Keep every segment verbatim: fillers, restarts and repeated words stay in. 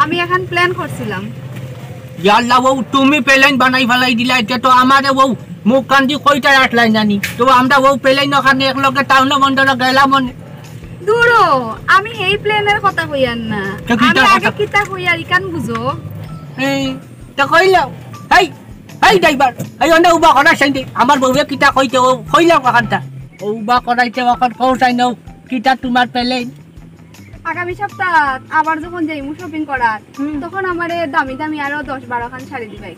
আমি এখান প্ল্যান করছিলাম। ইয়াল্লা, ও তুমি প্লেন বানাই ফালাই দিলা, এটা তো আমারে ও মুখ কান্দি কইটা রাখলাই জানি। তো আমরা ও প্লেন ওখানে এক লগে টাউনো বন্দরে গেলাম অনে। দূরো, আমি এই প্লেনের কথা কইয়ার না। তো কিতা আমি আগে কথা? কিতা কইয়ার ইখান বুঝো। এই, তা কইলাও। এই, এই ড্রাইভার, এই অনে উবা করা সাইডে। আমার বউয়ে কিতা কইতে ও কইলাও ওখানটা। ও উবা করাইতে ওখান পৌঁছাই নাও। কিতা তোমার প্লেন? আগামী সপ্তাহ আবার যখন যাইমু শপিং করার, হুম। তখন আমারে দামি দামি আরো দশ বারো খান শাড়ি দিবায়।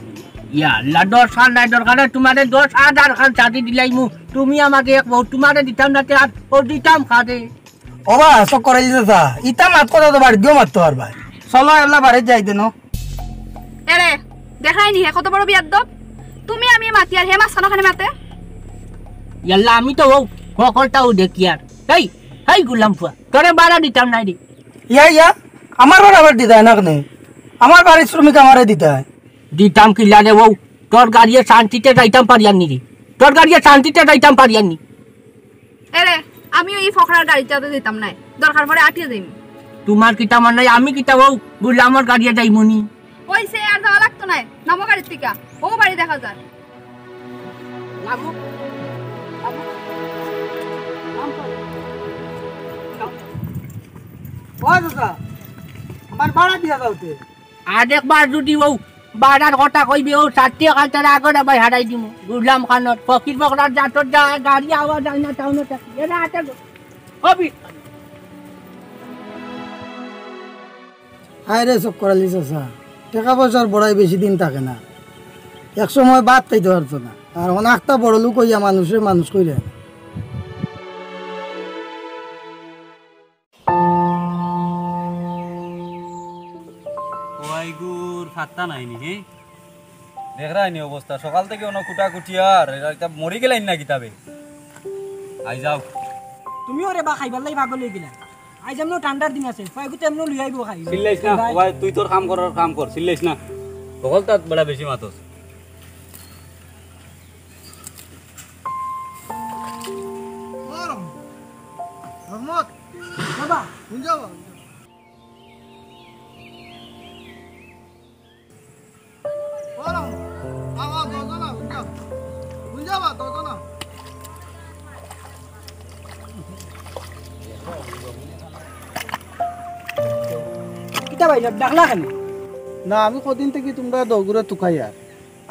ইয়াল্লা, দশ খান নাই দরকার, তোমারে দশ হাজার খান শাড়ি দিলাইমু। তুমি আমারে এক বউ, তোমারে দিতাম না তে আর ও দিতাম কারে। ও বা, চক্কর আলী চাচা, ইতা মাত কথা তো বাড়িত গিয়াও মাততে পারবায়। চলো, এবলা বাড়িত যাই দেন। এরে, দেখাই নি হে কত বড় বিয়াদ্দব। তুমি আমি মাতি আর হে মাঝখানো কেনে মাতে। ইয়াল্লা, আমি তো ও হকলটাউ দেখি আর। এই, এই গুলাম ফুয়া, তোরে ভাড়া দিতাম নায় রে। ইয়া, ইয়া, আমার ভাড়া আবার দিতায় না কেনে? আমার পারিশ্রমিক আমারে দিতায়। দিতাম কিলা রে ও, তোর গাড়িয়ে শান্তিতে যাইতাম পারিয়ার নি রে। তোর গাড়িয়ে শান্তিতে যাইতাম পারিয়ার নি। এরে, আমিও ই ফকরার গাড়িত যাইতাম নায়, দরকার পড়লে আটিয়া যাইমু। তোমার কিতা মনে অয় আমি কিতা ও গুলামর গাড়িয়ে যাইমু নি? অইছে, আর যাওয়া লাগতো নায়, নামো গাড়ির থাকি, ও বাড়ি দেখা যার। লাগো। লাগো। ও চাচা, আমার ভাড়া দিয়া যাও তে। আর একবার যদি ও বাজার কথা কইবে, ও সাতটি ওখান তারা আগে না ভাই হারাই দিমু। বুঝলাম খানোর ফকির ফকরার জাতর যা গাড়ি আওয়া যায় না, টাউনো থাকি। এরা আছে গো। হবি। হায় রে চক্কর আলী চাচা, টেকা পয়সার বড়াই বেশি দিন থাকে না। এক সময় ভাত খাইতে পারতো না, আর অনাক্তা বড় লোক অইয়া মানুষরে মানুষ কইরে। ওয়াইগুর ফাত্তা নাই নি, হে? দেখরায় নি অবস্থা, সকাল থাকি অনো কুটাকুটি আর এরা ইতা মরি গেলাইন না কিতাবে? আই যাও। তুমিও রে বা খাইবার লাগি পাগল অই গেলায়। আইজ এমনেও ঠান্ডার দিন আছে, ফাইগুতে এমনেও লই আইবো খাই। চিল্লাইস না, ভাই। ওয়াই, তুই তোর কাম করার কাম কর, চিল্লাইস না। হকলতা বেটা বেশি মাতস। ও রহমত। রহমত। বাবা। হুন যাবা? ও রহমত। আ, আ, দরজা না, হুন যাবা। হুন যাবা, দরজা না। কিতা ভাই, ডাকলা কেনে? না, আমি কদিন থাকি তুমরা দুইওগুরে তুকাইয়ার।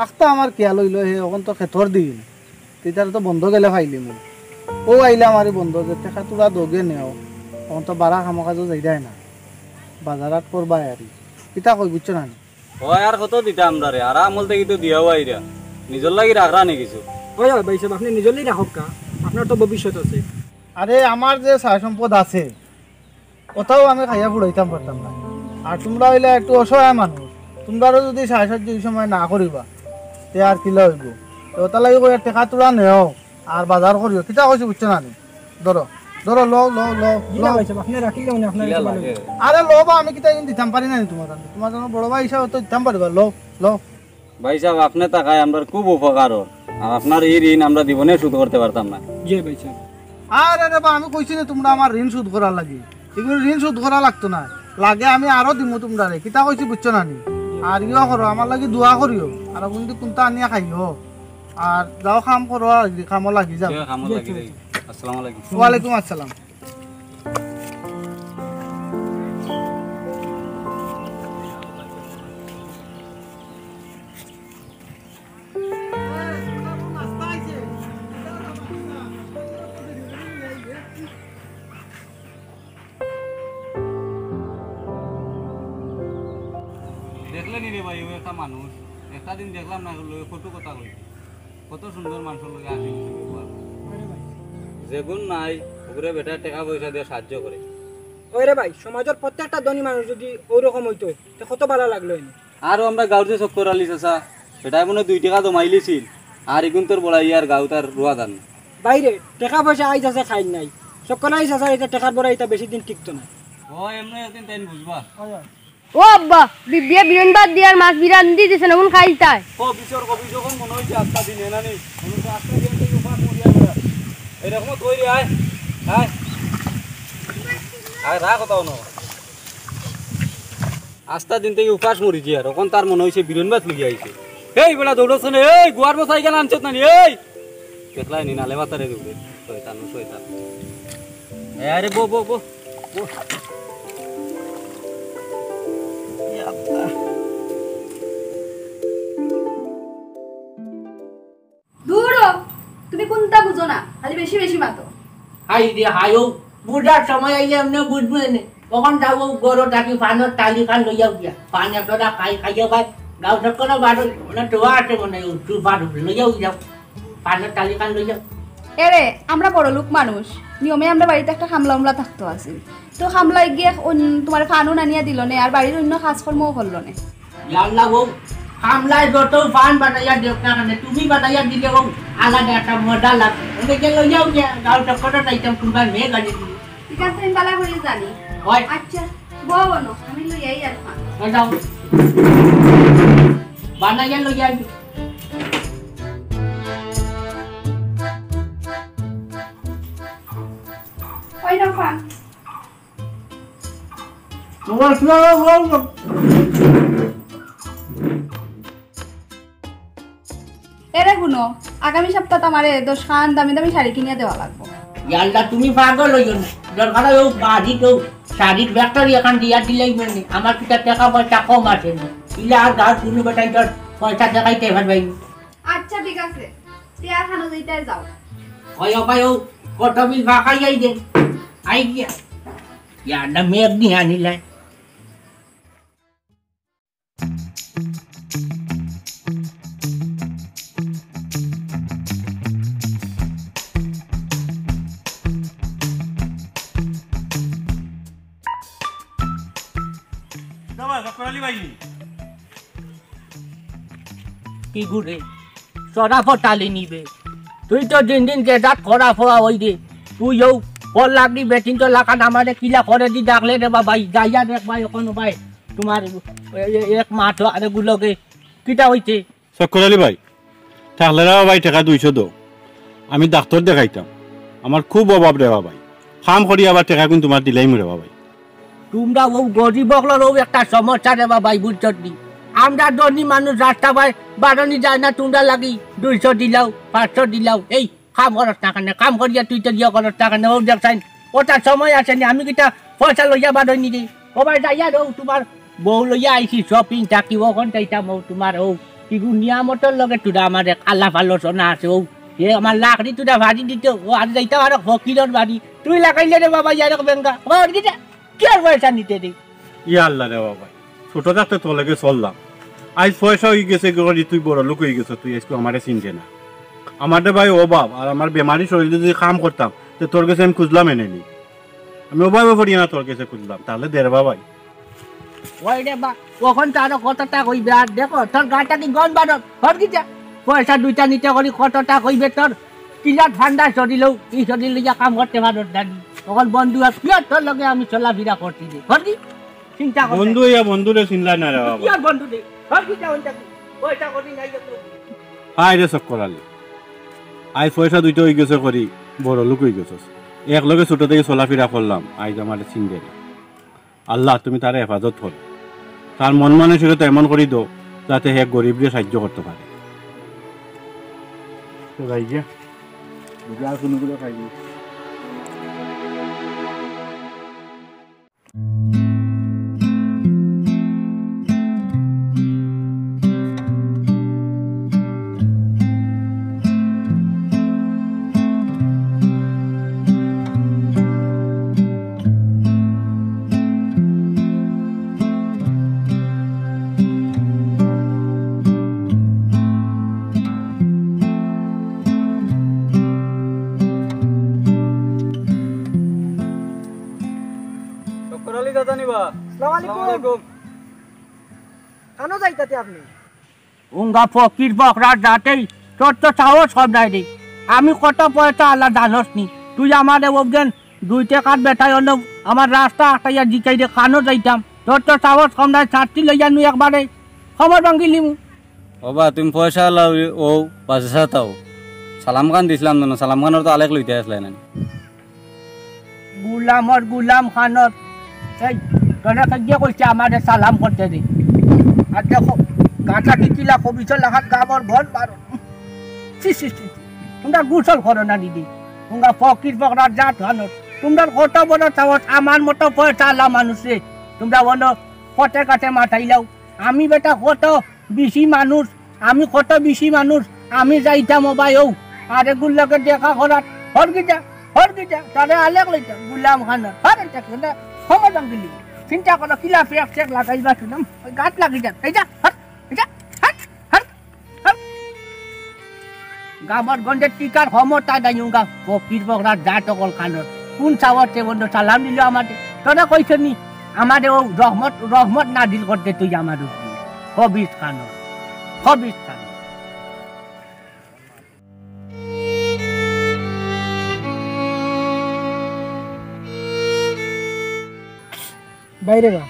আখতা আমার খেয়াল অইলো, হে, অখন তো খেতর দিন। তে ইতারে তো বন্দো গেলে পাইলিমু। ও আইলে আমারে বন্দো যে টেকা তুরা দুইওগে নেও। অখন তো বারা কামো কাজো যাইরায় না। বাজার হাট করবায় আরি। কিতা কই, বুঝছো না নি? অয় আর কত দিতা আমরারে? আর আমল থাকি তো দিয়াও আইরা। নিজর লাগি রাখরা নি কিছু? অয়, অয়, ভাইসাব, আপনে নিজর লাগি রাখউক্কা। আপনার তো ভবিষ্যৎ আছে। আরে, আমার যে সয়-সম্পদ আছে, অতাও আমি খাইয়া ফুরাইতাম পারতাম না। আর তুমরা অইলা একটু অসহায় মানুষ, তুমরারও যুদি সাহায্য ই সময় না করিবা, তে আর কিলা অইবো? তে অতার লাগি কইয়ার টেকা তুরা নেও, আর বাজার করিও। কিতা কইছি বুঝছো না নি? ধরো, ধরো, লও, লও, লও, জি না লও। ভাইসাব, আপনে রাখিলে মানে আপনার কিলা লাগে? আরে লও বা, আমি কিতা ইন দিতাম পারি না নি তুমার জানো? তুমার জানো বড় ভাই হিসাবে তো দিতাম পারিবা, লও, লও। ভাইসাব, আপনে থাকায় আমরার খুব উপকার অর। আর আপনার ই ঋণ আমরা জীবনে শোধ করতে পারতাম না। জি ভাইসাব। আরে রে বা, আমি কইছি নি তুমরা আমার ঋণ শোধ করার লাগি? ইগুর ঋণ শোধ করা লাগতো না। লাগে আমি আরো দিমু তুমরারে। কিতা কইছি বুঝছো না নি? আর ইয়া করো, আমার লাগি দোয়া করিও। আর কুনদিন কুন্তা আনিয়া খাইও। আর যাও কাম করো, আর কামো লাগি যাও। জি, কামো লাগি যাই। আসসালামু আলাইকুম। ওয়ালাইকুম আসসালাম। দেখলে নি রে ভাই, ও একটা মানুষ, একটা দিন দেখলাম না, লগে কটু কথা কইছে। কত সুন্দর মানুষর লগে আসে মিশে ব্যবহার। যেগুন নাই, ওগুরে বেটায় টেকা পয়সা দিয়া সাহায্য করে। ওই রে ভাই, সমাজর প্রত্যেকটা ধনী মানুষ যুদি ওরকম অইতো, তে কত ভালা লাগলো অনে। আরো আমরা গাউর যে চক্কর আলী চাচা, বেটায় মনে অয় দুই টেকা জমাইলিছিল, আর ইগুন তোর বড়াই আর গাউত আর রুয়া ধান। ভাইরে, টেকা পয়সা আইজ আছে, কাইল নাই। চক্কর আলী চাচার ইতা টেকার বড়াই ইতা বেশি দিন টিকতো না। ও, এমনে একদিন তাইন বুঝবা। ও আব্বা, বিবিয়ে বিরন ভাত দিয়ার মাছ বিরান দি দিছে না, হুন খাইতায়। ও, বিচর কবি যখন মনে অইছে আস্তা দিন এনানি, মনে অইছে আস্তা দিন তো উপাস মরিয়া বেড়া। এরকম কই রে, আয়, আয়। আয়, রাখ কোথাও না। আস্তা দিন থাকি উপাস মরি যে, আর অখন তার মনো অইছে বিরন ভাত লইয়া আইছে। এই বেটা দৌড়ছ নে, এই গুয়ার বসাই কেন আনছত না নি, এই? দেখলায় নি নালে বাতারে দৌড়ে, শয়তান, শয়তান। এ আরে বো, বো, বো, বো। এ আল্লাহ। দূর হ, তুমি কুনতা বুঝো না, খালি বেশি বেশি মাতো। হায় রে হায়, অউ বুঝার সময় আইলে এমনে বুঝমু নে। অখন যাও, অউ ঘরো থাকি ফানর টালি খান লইয়াও গিয়া। ফান একটা খাই, খাইয়া ভাই, গাউ চক্কর বারো, মানে তো আছে মনে হয়, অউ চুপার উপরে লইয়াও যাও। ফানর টালি খান লইয়াও। এরে, আমরা বড় লোক মানুষ, নিয়মে আমরা বাড়িত একটা খামলা উমলা থাকতো আছিল। তো খামলায় গিয়া অন-, তুমার ফানও আনিয়া দিল নে, আর বাড়ির অইন্য কাজকর্মও করল নে। ইয়াল্লা বউ, খামলায় যত ফান বানাইয়া দেউক না কেনে, তুমি বানাইয়া দিলে বউ, আলাদা একটা মজা লাগে। অনেকে লইয়াও গিয়া, গাউ চক্করটা যাইতাম, কুনবার মেয়ে গাড়ি দিল। ঠিক আছে, আমি বালা করি জানি। অয়। আচ্ছা, বউ বনো, আমি লই আই আর ফান। অয় যাও। বানাইয়া লইয়া আই। অয় না ফান। এরে হুনো, আগামী সপ্তাত আমারে দশখান দামি দামি শাড়ি কিনিয়া দেওয়া লাগবো। ইয়াল্লা, তুমি পাগল অইও না। দরকার অয় অউ বাড়িত অউ শাড়ির factory এখান দিয়া দিলেই মানে। আমার কিতা টেকা পয়সা কম আছে না। ইলা আর গাউর কুনু বেটাইন্তর পয়সা ঠেকাইতে পারবায় না। আচ্ছা, ঠিক আছে। তে আর খানো যাইতায় যাও। অয়, অউ ভাই, অউ কত বিল ফাঁকাই আই দে। আই গিয়া। ইয়াল্লা, মেঘ দিয়া আনিলাই। দাবা, জফর আলী ভাই। কি গুরে? সরা ফটালি নিবে। তুই তো দিন দিন গেজাত খরা ফরা অই দে। তুই অউ ফল লাগলি বেটিন তো লাখান আমারে কিলা করে দি ডাকলে রে বাবা, যাইয়া দেখ ভাই, অখন ভাই, তুমার এ-, এ-, এক মাত আরে গুলোকে কিতা অইছে? জফর আলী ভাই, থাকলে রে ভাই টেকা দুইশো দেও, আমি ডাক্তর দেখাইতাম, আমার খুব অভাব রে ভাই, কাম করি আবার টেকা কুন তুমার দিলাইমু রে ভাই। তুমরা অউ গরিব অকলর অউ একটা সমস্যা রে বাবা, বুঝছত নি? আমরা ধনী মানুষ, রাস্তা বায় বারনি যায় না, তুমরা লাগি দুইশো দিলাও, পাঁচশো দিলাও, এই কাম করস না কেনে, কাম করিয়া তুই তো ইয়ে করস না কেনে, অউ দেখছইন, অটার সময় আছে নি, আমি কিতা পয়সা লইয়া বারইনি রে। ও ভাই, যাইয়া রও, তুমার বউ লইয়া আইছি shopping থাকি, অখন যাইতাম অউ তুমার অউ, কিগু নিয়ামতর লগে তুরা আমার এক আলাপ আলোচনা আছে, অউ, এ আমার লাকড়ি তুরা ভাজি দিতে, অউ আর যাইতাম আর ফকিরর বাড়ি, তুই লাগাইলে রে বাবা, ইয়ার এক বেঙ্গা, ও আর কিতা? কিয়ার পয়সা নিতে রে? ইয়া আল্লাহ রে বাবা, ছোট থাকতে তোর লগে চললাম, আইজ পয়সা অইগেছে, তুই বড় লোক অইগেছস, তুই আইজকু আমারে চিনতে না। আমার রে ভাই অভাব, আর আমার বেমারি শরীরে যদি কাম করতাম, তে তোর গেছে আমি খুজলাম এনে নি। আমি অভাবে পড়িয়া না তোর গেছে খুজলাম, তাইলে দে রে বাবা। ওই রে বা, অখন তো আরো কততা কইবে, আর দেখো, তোর গাটা কি গন বারর, হর কি যা? পয়সা দুইটা নিতে করি কততা কইবে তোর, কিলা ঠান্ডা শরীর অউ, ই শরীর লইয়া কাম করতে পারর না নি। অখন বন্ধু আর কিয়া তোর লগে আমি চলাফিরা করছি রে, হর কি? চিন্তা করতে। বন্ধু ইয়া বন্ধুরে চিনলা না রে বাবা। কিয়ার বন্ধু রে? হর কি যা অইতা কি? পয়সা করি নাই তো। হায় রে চক্কর আলী, আইজ পয়সা দুইটা অইগেছে করি, বড় লোক অইগেছস। এক লগে ছোট থাকি চলাফিরা করলাম, আইজ আমারে চিনতে না। আল্লাহ, তুমি তারে হেফাজত করো। তার মন মানসিকতা এমন করি দেও, যাতে হে গরিবরে সাহায্য করতে পারে। তো যাই গিয়া, বুঝা আর কুনুগুলো খাইনি। চক্কর আলী দাদা নিবা? আসসালামু আলাইকুম। আসসালামু আলাইকুম। কানো যাইতাতে আপনি? উঙ্গা ফকির ফকরার জাতেই তোর তো সাহস কম নাই রে। আমি কত পয়সা আলা জানোস নি? তুই আমারে অউগেন দুই টেকার বেটায় অনো আমার রাস্তা আটকাইয়া জিকাই রে কানো যাইতাম। তোর তো সাহস কম নাই, ছাত্রী লইয়া নু একবারে খবর ভাঙ্গিলিমু। ওবা, তুমি পয়সা আলা অউ বাজে সাতাও। সালাম খান দিছিলাম না, সালাম খানর তো আলেক লইতে আসলে না। গুলামর গুলাম খানর। এই, তোরা কে গিয়া কইছে আমারে সালাম করতে দে। আর দেখো, গাঁজা কি কিলা কবিছ লাখাত গাবর ঘর বারো। ছি, ছি, ছি, ছি। তোমরা গোসল করো না দিদি। তোমরা ফকির ফকরার জাত হানো। তোমরা কত বড় সাহস, আমার মতো পয়সাআলা মানুষরে তোমরা অনো পথে ঘাটে মাতাইলাও। আমি বেটা কত বেশি মানুষ, আমি কত বেশি মানুষ, আমি যাইতাম ও ভাই ও, আর এগুর লগে দেখা করার, হর গিজা, হর গিজা, তারে আলেক লইতাম, গুলাম খানার, হর এটা কি, এটা ক্ষমতা দিলি, চিন্তা করো, কিলা ফেক ফেক লাগাইবা শুনাম, ওই গাত লাগি যাক, এই যা, হর, এই যা, হর, হর, হর। গাবর গন্ডে টিকার ক্ষমতা নাই উঙ্গা, ফকির ফকরার জাত অকল খানোর। কোন সাহসে বন্ধু সালাম দিল আমারে? তোরা কইছে নি? আমারে ও রহমত, রহমত নাজিল করতে তুই আমার উপরে। খবিস খানোর, খবিস খানোর। বাইরে বা,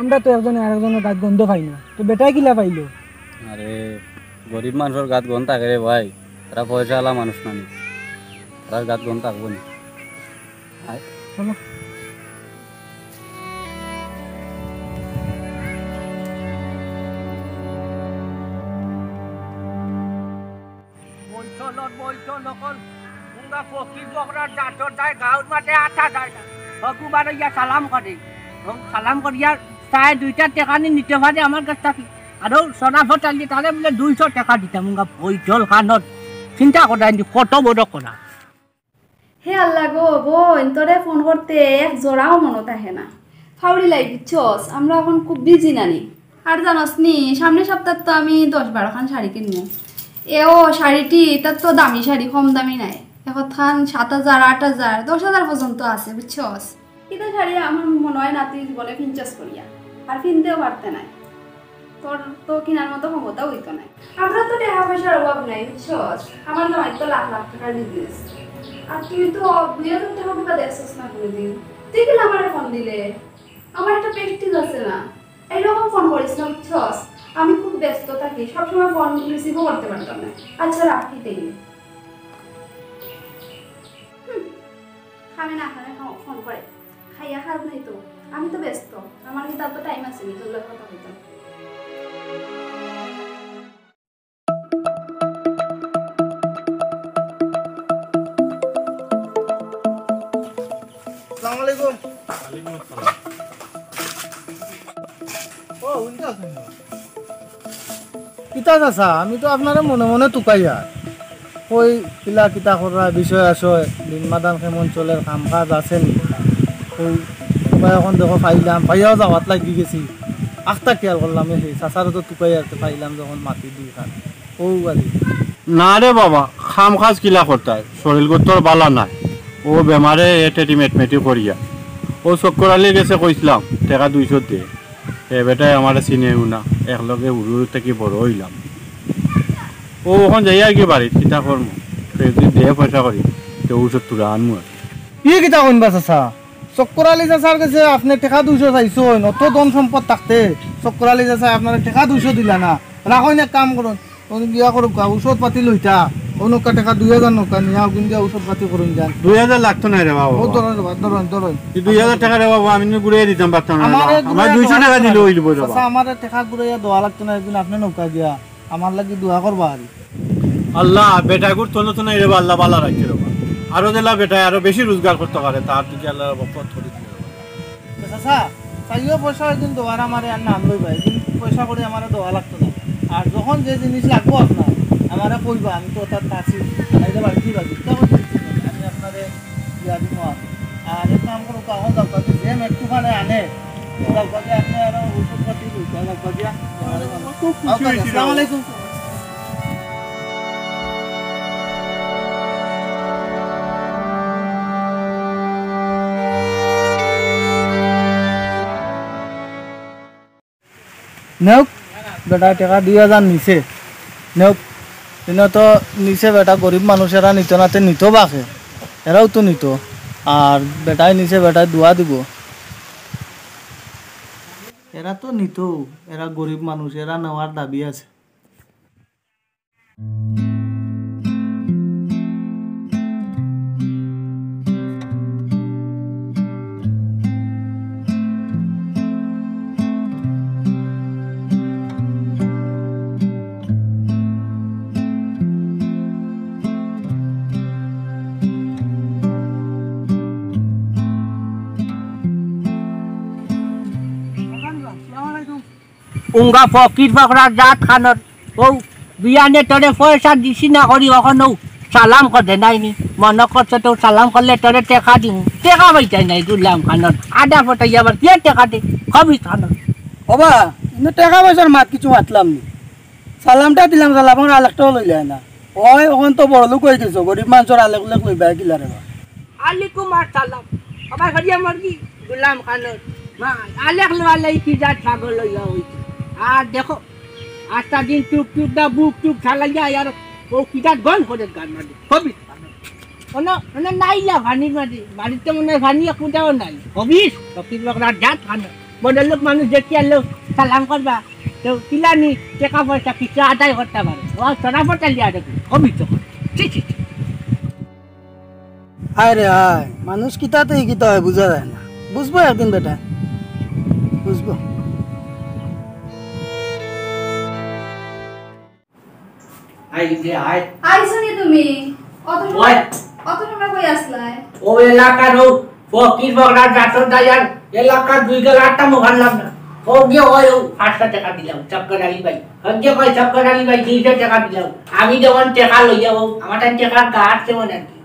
আমরা তো একজনে আরেকজনর গাত গন্ধ পাই না, তো বেটায় কিলা পাইলো? আরে, গরিব মানুষর গাত গন্ধ থাকে রে ভাই, তারা পয়সাআলা মানুষ নানি, তারার গাত গন্ধ থাকবো নি। আয়। চলো। বৈঠলর বৈঠল অকল, পুরা ফকির বকরার জাতর যায়, গাঁওর মাঝে আটা যায় না। হকু বারইয়া সালাম করে। এবং সালাম করিয়া চায় দুইটা টেকা নি নিতে পারে আমার কাছ থাকি। আরো সরাফত আলী তারে বুলে দুইশো টেকা দিতাম, উঙ্গা বৈঠল খানোর। চিন্তা করে আনছি কত বড় করা। হে আল্লাহ গো, বইন, তোরে ফোন করতে এক জোড়াও মনো থাকে না। ফাউরি লাই বুঝছস, আমরা এখন খুব বিজি নানি। আর জানস নি, সামনের সপ্তাহ তো আমি দশ বারো খান শাড়ি কিনবো। এও শাড়িটি, তার তো দামি শাড়ি, কম দামি নাই। এখন খান সাত হাজার, আট হাজার, দশ হাজার পর্যন্ত আছে, বুঝছস? কিতা শাড়ি আমার মনে হয় না তুই জীবনে ফিনচাস করিয়া। আর ফিনতেও পারতে নাই। তোর তো কিনার মতো ক্ষমতা হইতো নাই। আমরা তো টাকা পয়সার অভাব নাই, বুঝছস? আমার জামাই তো লাখ লাখ টাকার বিজনেস। আর তুই তো দুই হাজার টাকা কিবা দেখছস না কোনোদিন। তুই কিলা আমারে ফোন দিলে? আমার একটা প্রেস্টিজ আছে না? এইরকম ফোন করিস না, বুঝছস? আমি খুব ব্যস্ত থাকি, সবসময় ফোন রিসিভও করতে পারতাম না। আচ্ছা, রাখি তাইলে। হুম, খাবে না খাবে ফোন করে। খাইয়া কাজ নাই তো, আমি তো ব্যস্ত, আমার কিন্তু অত টাইম আছে নি তোর লগে কথা কইতাম। আসসালামু আলাইকুম। ওয়ালাইকুম আসসালাম। ও, উনি তো আছেন না? কিতা চাচা, আমি তো আপনারে মনে মনে তুকাইয়ার। কই কিলা কিতা কররা, বিষয় আশয়, দিন মাদান কেমন চলের, কাম কাজ আছে নি? কই তুকাই অখন দেখো পাইলাম, পাইয়াও যাওয়াত লাগি গেছি। আখতা খেয়াল করলাম, এই চাচারে তো তুকাইয়ার, তে পাইলাম যখন মাতি দুইখান। ও বাড়ি। না রে বাবা, কাম কাজ কিলা করতায়, শরীর গতর বালা নাই। ও বেমারে এ টেটি মেটমেটি করিয়া। ও চক্কর আলীর গেছে কইছলাম, টেকা দুইশো দে। এ বেটায় আমারে চিনেও না, একলগে হুরু থাকি বড় অইলাম। ও অখন যাইয়ার গি বাড়িত, কিতা করমু? কেউ যদি দে পয়সা করি, তে ঔষধ থুড়া আনমু আর। ই কিতা কইন বা চাচা? চক্কর আলী চাচার গেছে আপনে টেকা দুইশো চাইছইন, অত ধন সম্পদ থাকতে চক্কর আলী চাচায় আপনারে টেকা দুইশো দিলা না। রাখইন, এক কাম করইন, অনো গিয়া করউক্কা, ঔষধ পাতি লইতা, অনো টেকা দুই হাজার নৌকা নিয়া অগুন দিয়া ঔষধ পাতি করইন যান। দুই হাজার লাগতো নায় রে বাবা। ও ধরইন রে বাবা, ধরইন, ধরইন। এই দুই হাজার টেকা রে বাবা, আমি নি ঘুরাইয়া দিতাম পারতাম না রে বাবা। আমারে টেকা ঘুরাইয়া দেওয়া লাগতো নায়, অগুন আপনে নৌকা দিয়া। আমার লাগি দোয়া করবা আর। আল্লাহ, বেটাগুর তন্ন তন্ন রে বাবা, আল্লাহ বালা রাখছে রে বাবা। আরো যেলা বেটায় আরো বেশি রোজগার করতে পারে, তার দিকে আল্লাহ বরকত করি দিও রে বাবা। তো চাচা, চাইও পয়সা একদিন দেওয়ার আমারে আর নাম লইবা, একদিন পয়সা করি আমারে দেওয়া লাগতো না। আর যখন যে জিনিস লাগবো আপনার, আমারে কইবা, আমি তো তার কাছে, আইলে বাড়ি দিবা, ভিক্ষা করতে দিচ্ছি না। আমি আপনারে দিয়া দিব আর। আর এক কাম করো, তখন যাও, কাজে যে একটুখানে আনে, যাও, কাজে আপনি আরো ঔষধ পাতি লইতে, যাও, কাজে। খুব খুশি হয়েছি। আসসালামু আলাইকুম। নেউক, বেটায় টেকা দুই হাজার নিছে। নেউক, ইনো তো নিছে বেটা, গরিব মানুষ, এরা নিতো না, তে নিতো বা কে? এরাও তো নিতো। আর বেটায় নিছে, বেটায় দোয়া দিব। এরা তো নিতো, এরা গরিব মানুষ, এরা নেওয়ার দাবি আছে। উঙ্গা ফকির ফকরা জাত খানর। ও বিয়ানে তোরে পয়সা দিছি না করি, অখন ও সালাম করতে নাইনি। মনে করছে তো সালাম করলে তোরে টেকা দিমু। টেকা পাইতাই নাই গুলাম খানর। আডা ফটাই আবার কে টেকা দে? খবিস খানর। ওবা, ইনো টেকা পয়সার মাত কিছু মাতলাম নি। সালামটা দিলাম, সালাম আর আলেকটাও লইলে না। ওই, অখন তো বড় লোক অই গেছো, গরিব মানষর আলেক উলেক লইবা কিলা রে বা? আলাইকুম আসসালাম। আবার হরিয়া মর্গি গুলাম খানর। মা, আলেক লওয়ালে কি জাত পাগল অইয়া অইছে। আর দেখো, আস্তা দিন টুক টুক দা বুক টুক ঠালাইয়া আর ও কিতা গন করে গান মারি। খবিস খানর। ওনা, ওনা নাইলা পানির মাঝে। বাড়িতে মনে হয় পানি এক ফুটাও নাই। খবিস, ফকির ফকরা জাত খানর। বড় লোক মানুষ দেখি আনলো, সালাম করবা। তো কিলানি টেকা পয়সা কিছু আদায় করতে পারে। ও সারা ফটা লিয়া দেখো। খবিস তো। ছি, ছি, ছি। আয় রে আয়, মানুষ কিতাতে কিতা হয় বুঝা যায় না। বুঝবো একদিন বেটা, বুঝবো। আই যে আয়। আইছো নি তুমি? অত সময়, ওই। অত সময় কই আসলায়? ও এলাকার ও ফকির ফকরা জাতর দায়ার এলাকার দুই গেল আটটা মুখ হারলাম না। ও গিয়ে ওই ও পাঁচশো টাকা দিলাম, চক্কর আলী ভাই। ও গিয়ে কয় চক্কর আলী ভাই, দুইশো টাকা দিলাম। আমি যেমন টাকা লইয়া ও, আমার তাই টাকার গাছ যেমন আর কি।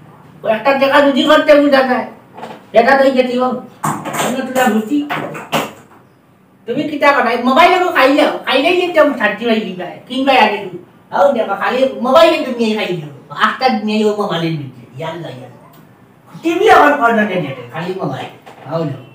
ও একটা টাকা রুজি করতে বুঝা যায়। এটা তো এই যে তুই ও, অন্য তুলা বুঝি। তুমি কিতা করাই? মোবাইল এগো খাইলাও, খাইলেই কিন্তু আমি শান্তি পাই দিবাই, কিনবাই আগে তুমি। আও দেখো, খালি মোবাইলে দুনিয়ায় খাইলাও, আস্তা দুনিয়ায় ও মোবাইলের মধ্যে, ইয়াল্লা, ইয়াল্লা। টিভি আবার কর্নারে নেটে, খালি মোবাইল। আও দেখো।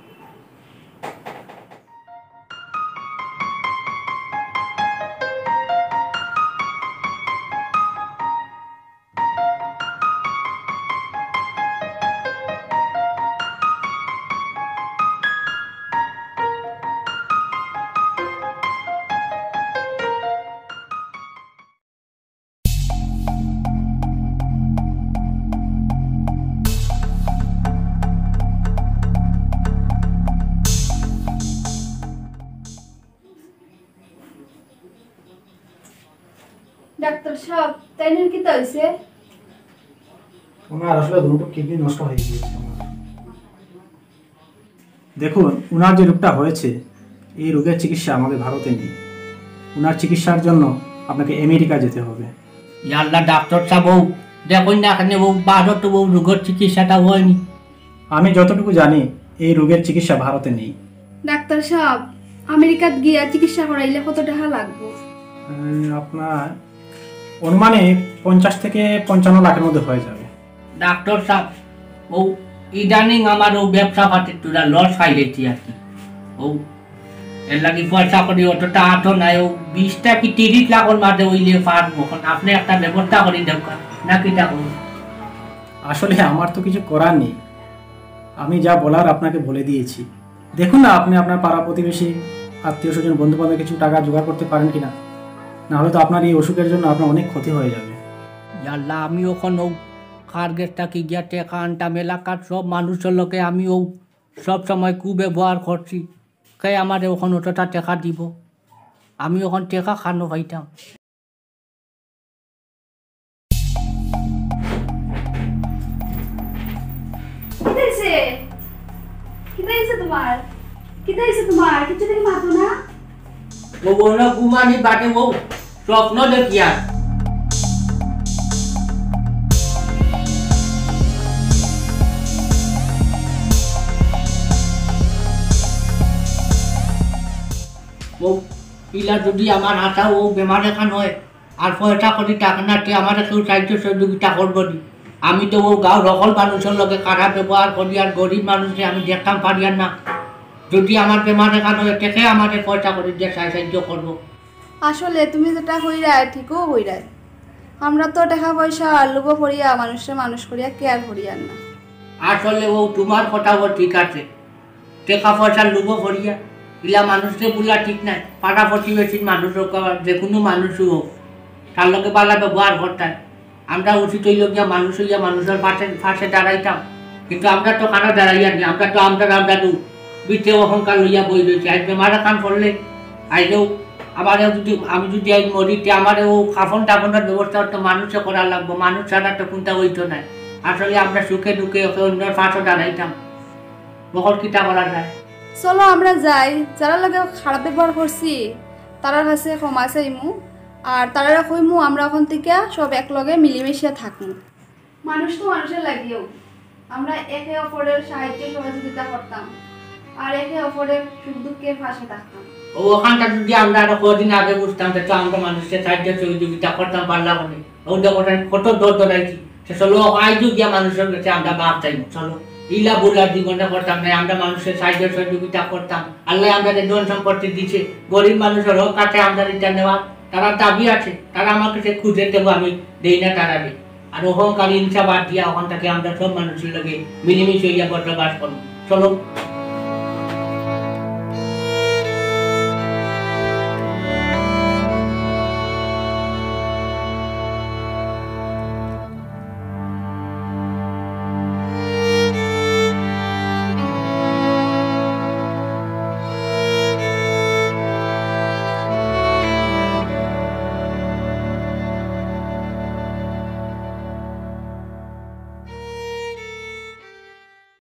ডাক্তার সাব, তাইনর কিতা অইছে? ওনার আসলে দুটো কিডনি নষ্ট হয়ে গিয়েছে ওনার। দেখুন, ওনার যে রোগটা হয়েছে, এই রোগের চিকিৎসা আমাদের ভারতে নেই। ওনার চিকিৎসার জন্য আপনাকে আমেরিকা যেতে হবে। ইয়াল্লা ডাক্তার সাব, ও দেখুন না কেনে, ও ভারতে ও রোগের চিকিৎসাটা হয়নি। আমি যতটুকু জানি, এই রোগের চিকিৎসা ভারতে নেই। ডাক্তার সাব, আমেরিকাত গিয়া চিকিৎসা করাইলে কত টাকা লাগবো? উম, আপনার অনুমানে পঞ্চাশ থেকে পঞ্চান্ন লাখের মধ্যে হয়ে যাবে। ডাক্তার সাব, ও ইদানিং আমার ও ব্যবসা পাতির তুরা লস খাই গেছি আর কি। ও এর লাগি পয়সা করি অতটা আতো নাই, ও বিশটা কি তিরিশ লাখর মাঝে অইলে পারবো। এখন আপনি একটা ব্যবস্থা করি দেউক্কা, না কিতা কইন? আসলে আমার তো কিছু করার নেই, আমি যা বলার আপনাকে বলে দিয়েছি। দেখুন না, আপনি আপনার পাড়া প্রতিবেশী, আত্মীয় স্বজন, বন্ধু বান্ধব কিছু টাকা জোগাড় করতে পারেন কিনা, না হলে তো আপনার এই অসুখের জন্য আপনার অনেক ক্ষতি হয়ে যাবে। ইয়াল্লা, আমি অখন ও কার গেছ থাকি গিয়া টেকা আনতাম? এলাকার সব মানুষর লগে আমি ও সব সময় কুব্যবহার করছি, কে আমারে অখন অতটা টেকা দিব? আমি অখন টেকা খানো পাইতাম? কিতা অইছে? কিতা অইছে তোমার? কিতা অইছে তোমার? কিছু দেখি মাতো না? ও বউ না ঘুমানি বাটে বউ, স্বপ্ন দেখিয়ার। বউ, ইলা যদি আমার হাতা ও বেমার এখান হয়, আর পয়সা করি টাকা না, তে আমারে কেউ সাহায্য সহযোগিতা করবো নি। আমি তো ও গাঁওর হকল মানুষর লগে খারাপ ব্যবহার করি, আর গরিব মানুষরে আমি দেখতাম পারিয়ার না। যদি আমার বেমার এখান হয়, তে কে আমারে পয়সা করি দিয়া সাহায্য করবো। আসলে তুমি যেটা কইরায়, ঠিকও কইরায়। আমরা তো টেকা পয়সা লোভো পড়িয়া মানুষরে মানুষ করিয়া care করিয়ার না। আসলে ও তোমার কথাও ঠিক আছে। টেকা পয়সার লোভো পড়িয়া ইলা মানুষরে বুলা ঠিক নায়। পাড়া প্রতিবেশীর মানুষ হোক, আবার যে কোনো মানুষও হোক, তার লগে বালা ব্যবহার করতায়। আমরা উচিত অইলো গিয়া মানুষ অইয়া মানুষর পাশে, পাশে দাঁড়াইতাম। কিন্তু আমরা তো কারো দাঁড়াইয়ার নি, আমরা তো আমরার আমরার ভিতরে অহংকার লইয়া বই রইছি। আইজ বেমার এখান পড়লে, আইজও আমারে যদি, আমি যদি আইজ মরি, তে আমারে ও কাফন টাফনর ব্যবস্থা তো মানুষে করা লাগবো, মানুষ ছাড়া তো কুনটা অইতো নায়। আসলে আমরা সুখে দুঃখে একে অন্যর পাশে দাঁড়াইতাম। বকর কিতা করা যায়? চলো আমরা যাই, যারার লগে খারাপ ব্যবহার করছি, তারার কাছে ক্ষমা চাইমু। আর তারারে কইমু, আমরা অখন থাকি সব একলগে মিলিমিশিয়া থাকমু। মানুষ তো মানুষের লাগিও, আমরা একে অপরের সাহায্য সহযোগিতা করতাম, আর একে অপরের সুখ দুঃখের পাশে থাকতাম। ও, অখানটা যদি আমরা আরো কদিন আগে বুঝতাম, তে তো আমরা মানুষের সাহায্য সহযোগিতা করতাম পারলাম অনে। ও দেখো, তাই কত দর দরাইছি। তে চলো, আইজও গিয়া মানুষের কাছে আমরা মাফ চাইমু। চলো, ইলা ভুল আর জীবনে করতাম না, আমরা মানুষের সাহায্য সহযোগিতা করতাম। আল্লায় আমরারে ধন সম্পত্তি দিছে, গরিব মানুষের হক আছে আমরার ইটা নেওয়া। তারার দাবি আছে, তারা আমার কাছে খুঁজে দেবো, আমি দেই না তারারে। আর অহংকার, হিংসা বাদ দিয়া অখান থাকি আমরা সব মানুষের লগে মিলিমিশে অইয়া বসবাস করমু। চলো।